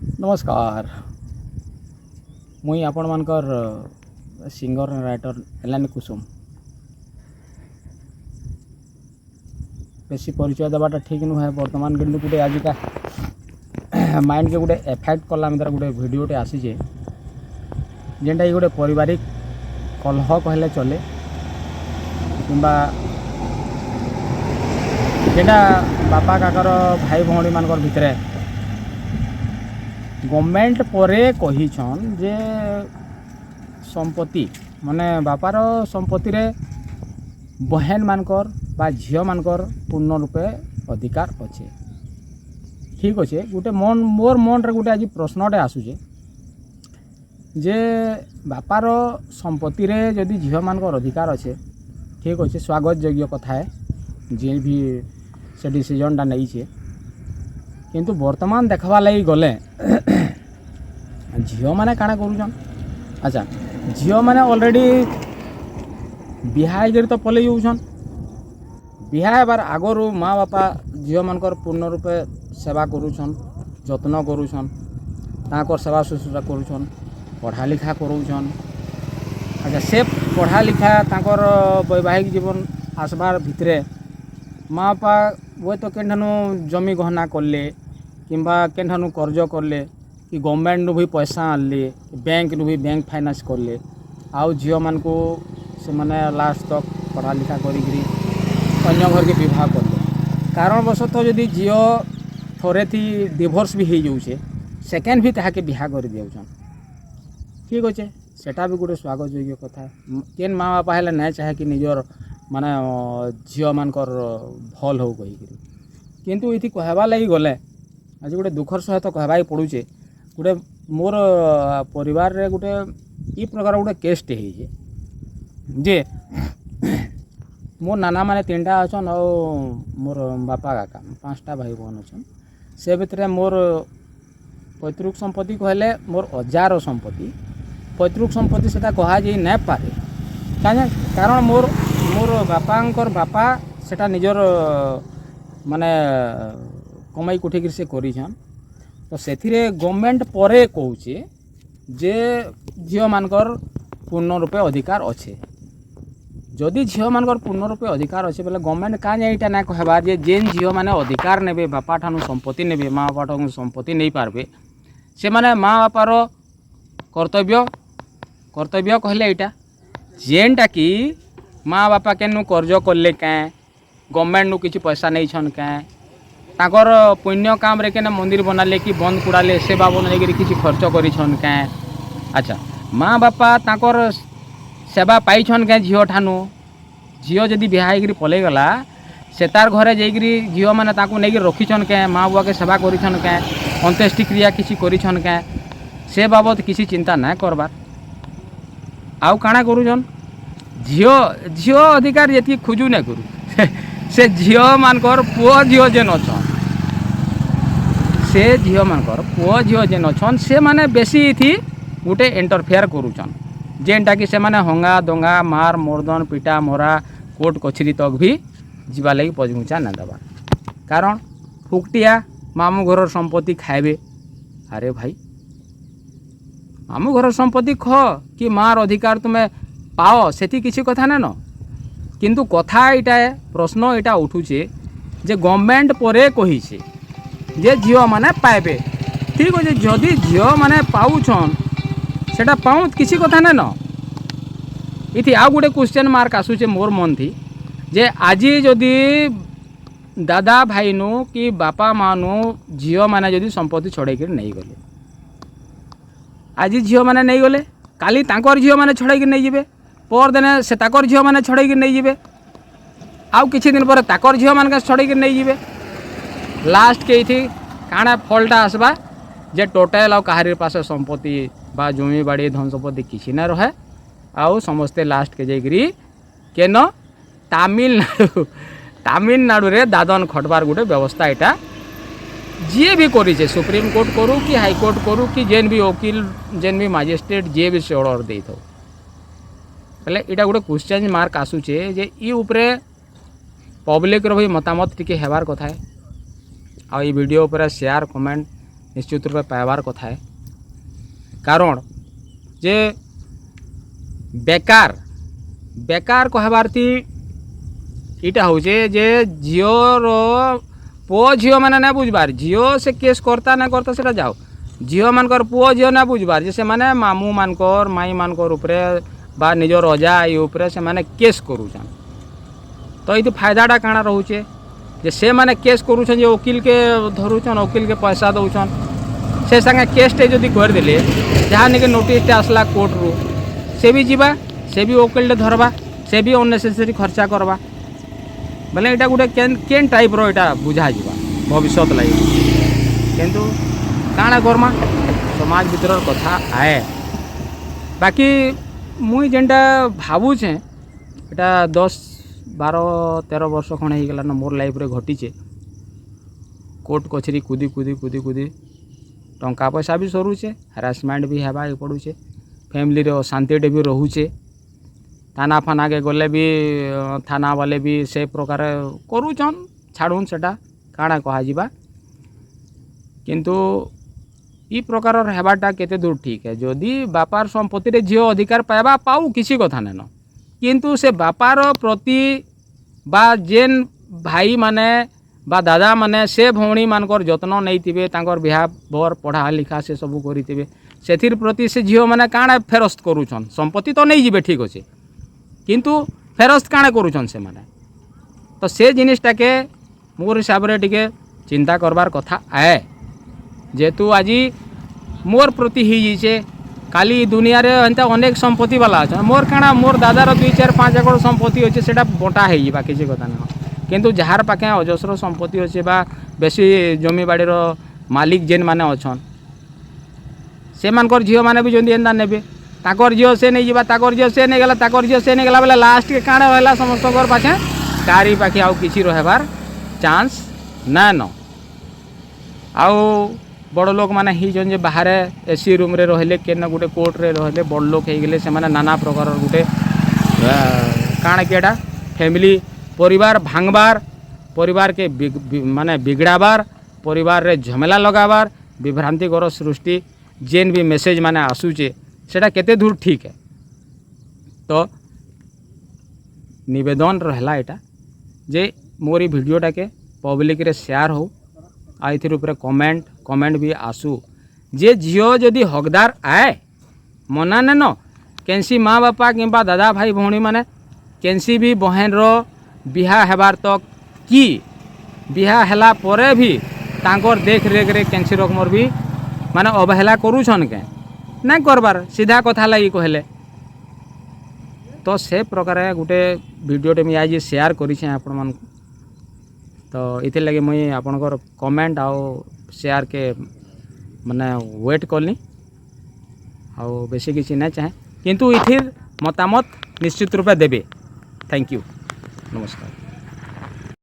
ନମସ୍କାର। ମୁଇଁ ଆପଣମାନଙ୍କର ସିଙ୍ଗର ରାଇଟର ଏଲାନି କୁସୁମ। ବେଶୀ ପରିଚୟ ଦେବାଟା ଠିକ୍ ନୁହେଁ ବର୍ତ୍ତମାନ, କିନ୍ତୁ ଗୋଟେ ଆଜିକା ମାଇଣ୍ଡକେ ଗୋଟେ ଏଫେକ୍ଟ କଲା ଭିତରେ ଗୋଟେ ଭିଡ଼ିଓଟେ ଆସିଛେ, ଯେନ୍ଟାକି ଗୋଟେ ପାରିବାରିକ କଲହ କହିଲେ ଚଲେ କିମ୍ବା ଯେନ୍ଟା ବାପା କାକାର ଭାଇ ଭଉଣୀମାନଙ୍କର ଭିତରେ ଗଭର୍ଣ୍ଣମେଣ୍ଟ ପରେ କହିଛନ୍ ଯେ ସମ୍ପତ୍ତି ମାନେ ବାପାର ସମ୍ପତ୍ତିରେ ବହେନମାନଙ୍କର ବା ଝିଅମାନଙ୍କର ପୂର୍ଣ୍ଣ ରୂପେ ଅଧିକାର ଅଛେ। ଠିକ୍ ଅଛେ, ଗୋଟେ ମନ୍ ମୋର୍ ମନ୍ରେ ଗୋଟେ ଆଜି ପ୍ରଶ୍ନଟେ ଆସୁଛେ ଯେ ବାପାର ସମ୍ପତ୍ତିରେ ଯଦି ଝିଅମାନଙ୍କର ଅଧିକାର ଅଛେ, ଠିକ୍ ଅଛେ, ସ୍ୱାଗତ ଯୋଗ୍ୟ କଥା ଏ, ଯିଏ ବି ସେ ଡିସିଜନ୍ଟା ନେଇଛେ। କିନ୍ତୁ ବର୍ତ୍ତମାନ ଦେଖ୍ବା ଲାଗି ଗଲେ ଝିଅମାନେ କାଣା କରୁଛନ୍? ଆଚ୍ଛା, ଝିଅମାନେ ଅଲରେଡ଼ି ବିହା ହେଇକରି ତ ପଲେଇ ଯାଉଛନ୍। ବିହା ହେବାର ଆଗରୁ ମା ବାପା ଝିଅମାନଙ୍କର ପୂର୍ଣ୍ଣ ରୂପେ ସେବା କରୁଛନ୍, ଯତ୍ନ କରୁଛନ୍, ତାଙ୍କର ସେବା ଶୁଶ୍ରୂଷା କରୁଛନ୍, ପଢ଼ା ଲିଖା କରଉଛନ୍। ଆଚ୍ଛା, ସେ ପଢ଼ା ଲିଖା ତାଙ୍କର ବୈବାହିକ ଜୀବନ ଆସବାର ଭିତରେ ମା ବାପା ହୁଏତ କେନ୍ଠାନୁ ଜମି ଗହନା କଲେ କିମ୍ବା କେନ୍ଠାନୁ କର୍ଜ କଲେ କି ଗଭର୍ଣ୍ଣମେଣ୍ଟନୁ ବି ପଇସା ଆଣିଲେ, ବ୍ୟାଙ୍କନୁ ବି ବ୍ୟାଙ୍କ ଫାଇନାନ୍ସ କଲେ, ଆଉ ଝିଅମାନଙ୍କୁ ସେମାନେ ଲାଷ୍ଟ ତକ୍ ପଢ଼ା ଲିଖା କରିକିରି ଅନ୍ୟ ଘରକେ ବିବାହ କଲେ। କାରଣବଶତଃ ଯଦି ଝିଅ ଥରେ ଥି ଡିଭୋର୍ସ ବି ହେଇଯାଉଛେ, ସେକେଣ୍ଡ ବି ତାହାକେ ବିହା କରିଦେଉଛନ୍। ଠିକ୍ ଅଛେ, ସେଟା ବି ଗୋଟେ ସ୍ୱାଗତ ଯୋଗ୍ୟ କଥା। କେନ୍ ମା ବାପା ହେଲେ ନାଇଁ ଚାହେଁ କି ନିଜର ମାନେ ଝିଅମାନଙ୍କର ଭଲ୍ ହଉ କହିକିରି। କିନ୍ତୁ ଏଇଠି କହେବା ଲାଗି ଗଲେ ଆଜି ଗୋଟେ ଦୁଃଖର ସହିତ କହେବାକେ ପଡ଼ୁଛେ, ଗୋଟେ ମୋର୍ ପରିବାରରେ ଗୋଟେ ଇ ପ୍ରକାର ଗୋଟେ କେସ୍ଟେ ହେଇଛେ ଯେ ମୋର୍ ନାନାମାନେ ତିନିଟା ଅଛନ୍ ଆଉ ମୋର୍ ବାପା କାକା ପାଞ୍ଚଟା ଭାଇ ଭଉଣୀ ଅଛନ୍। ସେ ଭିତରେ ମୋର୍ ପୈତୃକ ସମ୍ପତ୍ତି କହିଲେ ମୋର୍ ଅଜାର ସମ୍ପତ୍ତି, ପୈତୃକ ସମ୍ପତ୍ତି ସେଟା କୁହାଯାଇ ନାଇଁ ପାରେ। କାଁଜେ କାରଣ ମୋର୍ ମୋର୍ ବାପାଙ୍କର ବାପା ସେଟା ନିଜର ମାନେ କମାଇ କୁଠେଇକିରି ସେ କରିଛନ୍। ତ ସେଥିରେ ଗଭର୍ଣ୍ଣମେଣ୍ଟ ପରେ କହୁଛେ ଯେ ଝିଅମାନଙ୍କର ପୂର୍ଣ୍ଣ ରୂପେ ଅଧିକାର ଅଛେ। ଯଦି ଝିଅମାନଙ୍କର ପୂର୍ଣ୍ଣ ରୂପେ ଅଧିକାର ଅଛେ ବେଲେ ଗଭର୍ଣ୍ଣମେଣ୍ଟ କାଁ ଏଇଟା ନାଇଁ କହେବା ଯେ ଯେନ୍ ଝିଅମାନେ ଅଧିକାର ନେବେ, ବାପା ଠାନୁ ସମ୍ପତ୍ତି ନେବେ, ମା ବାପା ଠାନୁ ସମ୍ପତ୍ତି ନେଇପାରବେ, ସେମାନେ ମା ବାପାର କର୍ତ୍ତବ୍ୟ କହିଲେ ଏଇଟା ଯେନ୍ଟା କି ମା ବାପା କେନୁ କର୍ଜ କଲେ କାଁ, ଗଭର୍ଣ୍ଣମେଣ୍ଟନୁ କିଛି ପଇସା ନେଇଛନ୍ କାଁ, ତାଙ୍କର ପୁଣ୍ୟ କାମରେ କେନେ ମନ୍ଦିର ବନାଲେ କି ବନ୍ଦ କୁଡ଼ାଲେ, ସେ ବାବଦ ନେଇକରି କିଛି ଖର୍ଚ୍ଚ କରିଛନ୍ କାଁ? ଆଚ୍ଛା, ମା ବାପା ତାଙ୍କର ସେବା ପାଇଛନ୍ କାଁ ଝିଅ ଠାନୁ? ଝିଅ ଯଦି ବିହା ହେଇକିରି ପଲେଇଗଲା, ସେ ତାର୍ ଘରେ ଯାଇକିରି ଝିଅମାନେ ତାଙ୍କୁ ନେଇକି ରଖିଛନ୍ କାଁ? ମା ବୁଆକେ ସେବା କରିଛନ୍ କାଁ? ଅନ୍ତ୍ୟେଷ୍ଟି କ୍ରିୟା କିଛି କରିଛନ୍ କାଁ? ସେ ବାବଦ କିଛି ଚିନ୍ତା ନାଇଁ କରବାର୍। ଆଉ କାଣା କରୁଛନ୍? ଝିଅ ଅଧିକାର ଯେତିକି ଖୋଜୁ ନାଇଁ କରୁ, ସେ ଝିଅମାନଙ୍କର ପୁଅ ଝିଅ ଯେନ୍ ଅଛନ୍, ସେ ଝିଅମାନଙ୍କର ପୁଅ ଝିଅ ଯେନ୍ ଅଛନ୍, ସେମାନେ ବେଶୀ ଏଥି ଗୋଟେ ଇଣ୍ଟରଫେୟାର କରୁଛନ୍, ଯେନ୍ଟାକି ସେମାନେ ହଙ୍ଗା ଦଙ୍ଗା, ମାର୍ ମର୍ଦନ, ପିଟା ମରା, କୋର୍ଟ କଚେରୀ ତକ୍ ବି ଯିବା ଲାଗି ପଛଘୁଞ୍ଚା ନାଇଁ ଦେବା। କାରଣ ଫୁକଟିଆ ମାମୁଁ ଘରର ସମ୍ପତ୍ତି ଖାଇବେ। ଆରେ ଭାଇ, ମାମୁଁ ଘରର ସମ୍ପତ୍ତି ଖ କି ମାର ଅଧିକାର ତୁମେ ପାଅ, ସେଠି କିଛି କଥା ନାଇଁନ। କିନ୍ତୁ କଥା ଏଇଟା, ପ୍ରଶ୍ନ ଏଇଟା ଉଠୁଛେ ଯେ ଗଭର୍ଣ୍ଣମେଣ୍ଟ ପରେ କହିছে ଯେ ଝିଅମାନେ ପାଇବେ। ଠିକ୍ ଅଛି, ଯଦି ଝିଅମାନେ ପାଉଛନ୍, ସେଟା ପାଉଁ, କିଛି କଥା ନାଇଁନ। ଏଠି ଆଉ ଗୋଟେ କ୍ୱେଶ୍ଚନ୍ ମାର୍କ ଆସୁଛେ ମୋର୍ ମନ୍ଥି ଯେ ଆଜି ଯଦି ଦାଦା ଭାଇନୁ କି ବାପା ମାଆନୁ ଝିଅମାନେ ଯଦି ସମ୍ପତ୍ତି ଛଡ଼େଇକିରି ନେଇଗଲେ, ଆଜି ଝିଅମାନେ ନେଇଗଲେ, କାଲି ତାଙ୍କର ଝିଅମାନେ ଛଡ଼େଇକି ନେଇଯିବେ, ପରଦିନେ ସେ ତାଙ୍କର ଝିଅମାନେ ଛଡ଼େଇକି ନେଇଯିବେ, ଆଉ କିଛି ଦିନ ପରେ ତାଙ୍କର ଝିଅମାନକେ ଛଡ଼େଇକି ନେଇଯିବେ। ଲାଷ୍ଟକେ ଏଇଠି କାଣା ଫଲ୍ଟା ଆସ୍ବା ଯେ ଟୋଟାଲ୍ ଆଉ କାହାରି ପାସେ ସମ୍ପତ୍ତି ବା ଜମି ବାଡ଼ି ଧନ ସମ୍ପତ୍ତି କିଛି ନାଇଁ ରହେ। ଆଉ ସମସ୍ତେ ଲାଷ୍ଟକେ ଯାଇକିରି କେନ ତାମିଲନାଡ଼ୁରେ ଦାଦନ ଖଟବାର ଗୋଟେ ବ୍ୟବସ୍ଥା ଏଇଟା ଯିଏ ବି କରିଛେ, ସୁପ୍ରିମକୋର୍ଟ କରୁ କି ହାଇକୋର୍ଟ କରୁ କି ଯେନ୍ ବି ଓକିଲ, ଯେନ୍ ବି ମାଜିଷ୍ଟ୍ରେଟ୍, ଯିଏ ବି ସେ ଅର୍ଡ଼ର ଦେଇଥାଉ। ହେଲେ ଏଇଟା ଗୋଟେ କ୍ୱେଶ୍ଚନ୍ ମାର୍କ ଆସୁଛେ ଯେ ଇ ଉପରେ ପବ୍ଲିକ୍ର ବି ମତାମତ ଟିକେ ହେବାର୍ କଥା। ଆଉ ଏଇ ଭିଡ଼ିଓ ଉପରେ ସେୟାର, କମେଣ୍ଟ ନିଶ୍ଚିତ ରୂପେ ପାଇବାର କଥା ହେ। କାରଣ ଯେ ବେକାର ବେକାର କହିବାର୍ ଥି ଇଟା ହଉଛେ ଯେ ଝିଅର ପୁଅ ଝିଅମାନେ ନାଇଁ ବୁଝବାର୍। ଝିଅ ସେ କେସ୍ କର୍ତା ନାଇଁ କର୍ତା, ସେଟା ଯାଉ। ଝିଅମାନଙ୍କର ପୁଅ ଝିଅ ନାଇଁ ବୁଝବାର୍ ଯେ ସେମାନେ ମାମୁଁ ମାନଙ୍କର, ମାଇଁ ମାନଙ୍କର ଉପରେ ବା ନିଜର ଅଜା I ଉପରେ ସେମାନେ କେସ୍ କରୁଛନ୍। ତ ଏଇଠି ଫାଇଦାଟା କାଣା ରହୁଛେ ଯେ ସେମାନେ କେସ୍ କରୁଛନ୍ ଯେ ଓକିଲକେ ଧରୁଛନ୍, ଓକିଲକେ ପଇସା ଦଉଛନ୍। ସେ ସାଙ୍ଗେ କେସ୍ଟେ ଯଦି କରିଦେଲେ, ଯାହା ନାକି ନୋଟିସ୍ଟେ ଆସିଲା କୋର୍ଟରୁ, ସେ ବି ଯିବା, ସେ ବି ଓକିଲଟେ ଧରବା, ସେ ବି ଅନନେସେସରି ଖର୍ଚ୍ଚା କରବା। ବୋଲେ ଏଇଟା ଗୋଟେ କେନ୍ କେନ୍ ଟାଇପ୍ର ଏଇଟା ବୁଝାଯିବା ଭବିଷ୍ୟତ ଲାଗି? କିନ୍ତୁ କାଣା କର୍ମା, ସମାଜ ଭିତରର କଥା ଆଏ। ବାକି ମୁଇଁ ଯେନ୍ଟା ଭାବୁଛେଁ, ଏଟା 10, 12, 13 ବର୍ଷ ଖଣ୍ଡେ ହେଇଗଲାନ ମୋର୍ ଲାଇଫ୍ରେ ଘଟିଛେ। କୋର୍ଟ କଚେରୀ କୁଦି କୁଦି କୁଦି କୁଦି ଟଙ୍କା ପଇସା ବି ସରୁଛେ, ହାରାସମେଣ୍ଟ ବି ହେବାକେ ପଡ଼ୁଛେ, ଫ୍ୟାମିଲିରେ ଅଶାନ୍ତିଟେ ବି ରହୁଛେ। ଥାନା ଫାନାକେ ଗଲେ ବି ଥାନା ବାଲେ ବି ସେ ପ୍ରକାର କରୁଛନ୍। ଛାଡ଼ୁନ୍, ସେଟା କାଣା କୁହାଯିବା। କିନ୍ତୁ ଇ ପ୍ରକାରର ହେବାଟା କେତେ ଦୂର ଠିକ୍ ହେ? ଯଦି ବାପାର ସମ୍ପତ୍ତିରେ ଝିଅ ଅଧିକାର ପାଇବା, ପାଉ, କିଛି କଥା ନାଇଁନ। କିନ୍ତୁ ସେ ବାପାର ପ୍ରତି ବା ଯେନ୍ ଭାଇମାନେ ବା ଦାଦାମାନେ ସେ ଭଉଣୀମାନଙ୍କର ଯତ୍ନ ନେଇଥିବେ, ତାଙ୍କର ବିହା ବର, ପଢ଼ା ଲିଖା ସେ ସବୁ କରିଥିବେ, ସେଥିର୍ ପ୍ରତି ସେ ଝିଅମାନେ କାଣା ଫେରସ୍ତ କରୁଛନ୍? ସମ୍ପତ୍ତି ତ ନେଇଯିବେ, ଠିକ୍ ଅଛେ, କିନ୍ତୁ ଫେରସ୍ତ କାଣା କରୁଛନ୍ ସେମାନେ? ତ ସେ ଜିନିଷଟାକେ ମୋର୍ ହିସାବରେ ଟିକେ ଚିନ୍ତା କରବାର୍ କଥା ଆଏ। ଯେହେତୁ ଆଜି ମୋର୍ ପ୍ରତି ହେଇଯାଇଛେ, କାଲି ଦୁନିଆରେ ଏନ୍ତା ଅନେକ ସମ୍ପତ୍ତି ବାଲା ଅଛନ୍। ମୋର୍ କାଣା, ମୋର୍ ଦାଦାର 2, 4, 5 ଏକର ସମ୍ପତ୍ତି ଅଛେ, ସେଟା ବଣ୍ଟା ହେଇଯିବା, କିଛି କଥା ନାଇଁ। କିନ୍ତୁ ଯାହାର ପାଖେ ଅଜସ୍ର ସମ୍ପତ୍ତି ଅଛେ ବା ବେଶୀ ଜମି ବାଡ଼ିର ମାଲିକ ଯେନ୍ମାନେ ଅଛନ୍, ସେମାନଙ୍କର ଝିଅମାନେ ବି ଯଦି ଏନ୍ତା ନେବେ, ତାଙ୍କର ଝିଅ ସେ ନେଇଯିବା, ତାଙ୍କର ଝିଅ ସେ ନେଇଗଲା, ତାଙ୍କର ଝିଅ ସେ ନେଇଗଲା ବେଲେ ଲାଷ୍ଟକେ କାଣା ହେଲା? ସମସ୍ତଙ୍କର ପାଖେ, କାହାରି ପାଖେ ଆଉ କିଛି ରହିବାର ଚାନ୍ସ ନାଇଁନ। ଆଉ ବଡ଼ ଲୋକମାନେ ହେଇଛନ୍ ଯେ ବାହାରେ ଏସି ରୁମ୍ରେ ରହିଲେ, କେନ ଗୋଟେ କୋର୍ଟରେ ରହିଲେ, ବଡ଼ ଲୋକ ହେଇଗଲେ, ସେମାନେ ନାନା ପ୍ରକାରର ଗୋଟେ କାଣା କି ଏଟା ଫ୍ୟାମିଲି ପରିବାର ଭାଙ୍ଗବାର, ପରିବାରକେ ମାନେ ବିଗଡ଼ାବାର, ପରିବାରରେ ଝମେଲା ଲଗାବାର, ବିଭ୍ରାନ୍ତିକର ସୃଷ୍ଟି ଯେନ୍ ବି ମେସେଜ୍ ମାନେ ଆସୁଛେ, ସେଟା କେତେ ଦୂର ଠିକ୍ ହେ? ତ ନିବେଦନ ରହେଲା ଏଇଟା ଯେ ମୋର୍ ଇ ଭିଡ଼ିଓଟାକେ ପବ୍ଲିକ୍ରେ ସେୟାର ହଉ ଆଉ ଏଥିର ଉପରେ କମେଣ୍ଟ ବି ଆସୁ ଯେ ଝିଅ ଯଦି ହକଦାର ଆଏ, ମନା ନେନ। କେନ୍ସି ମା ବାପା କିମ୍ବା ଦାଦା ଭାଇ ଭଉଣୀମାନେ କେନ୍ସି ବି ବହେନର ବିହା ହେବାର୍ ତକ୍ କି ବିହା ହେଲା ପରେ ବି ତାଙ୍କର୍ ଦେଖରେଖରେ କେନ୍ସି ରକମର ବି ମାନେ ଅବହେଲା କରୁଛନ୍ କେଁ? ନାଇଁ କରବାର୍, ସିଧା କଥା ଲାଗି କହିଲେ। ତ ସେ ପ୍ରକାର ଗୋଟେ ଭିଡ଼ିଓଟେ ମୁଇଁ ଆଜି ସେୟାର କରିଛେଁ ଆପଣମାନଙ୍କୁ। ତ ଏଥିର୍ଲାଗି ମୁଇଁ ଆପଣଙ୍କର କମେଣ୍ଟ ଆଉ ସେୟାରକେ ମାନେ ୱେଟ୍ କଲି। ଆଉ ବେଶୀ କିଛି ନାଇଁ ଚାହେଁ, କିନ୍ତୁ ଏଥିର୍ ମତାମତ ନିଶ୍ଚିତ ରୂପେ ଦେବେ। Thank you, ନମସ୍କାର।